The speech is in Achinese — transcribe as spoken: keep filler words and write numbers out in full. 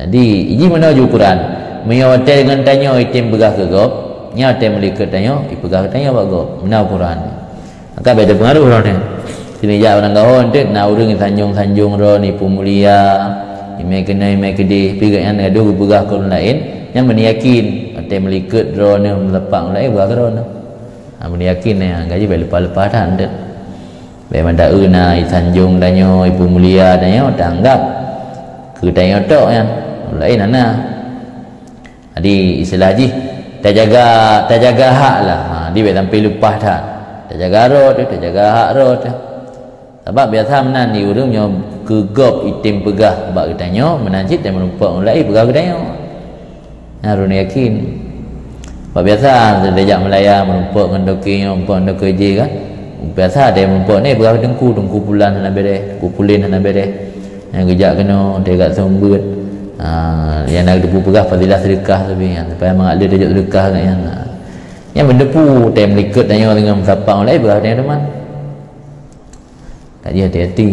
Jadi, iji meunoe ju ukuran. Meunyoe watèe deungon tanyoe item peugah keu gob, nyan watèe meulikot tanyoe, ipeugah keu tanyoe bak gob. Meunoe ukuran. Maka bèk teupeungaruh droeneuh. Sinijak barangkaho eunteuk na ureueng isanjong-sanjong droeneuh, ipeumulia, imè keunoe, imè keudeh, pi gobnyan gadoh geupeugah keu ureueng laén, nyan beuneuyakin, watèe meulikot droeneuh, meusapat ureueng laén, peugah keu droeneuh. Ha, beuneuyakin nyan, gaji bèk leupah-leupah that eunteuk. Bèk mantong na isanjong tanyoe, ipeumulia tanyoe, taanggap keu tanyoe tok nyan. Ureueng laén hana. Jadi, istilah jih, tajaga, tajaga hak lah. Ha, di bèk sampai leupah that. Tajaga droe teuh, tajaga hak droe teuh. Sabab biasa meunan di ureueng nyoe keu gob item peugah bak geutanyoe, meunan cit teuh meurumpok ureueng laén peugah geutanyoe. Nyan ureueng yakin. Bak biasa, tajak meulaya, meurumpok ngon toke nyoe, meurumpok ngon toke jéh kan. Biasa teuh meurumpok ni peugah teungku, teungku pulan hana bèrèh, teungku pulen hana bèrèh. Nyang geujak keunoe, teuh gat seumeubeuet. Ha, nyang na geuteupeue peugah fadilah seudeukah sabe nyan, supaya mangat lé tajok seudeukah gobnyan. Ha. Nyan beuneuteupeu, teuh meulikot tanyoe deungon meusapat ureueng laén, peugah tanyoe teuma. Ka jih hati-hati.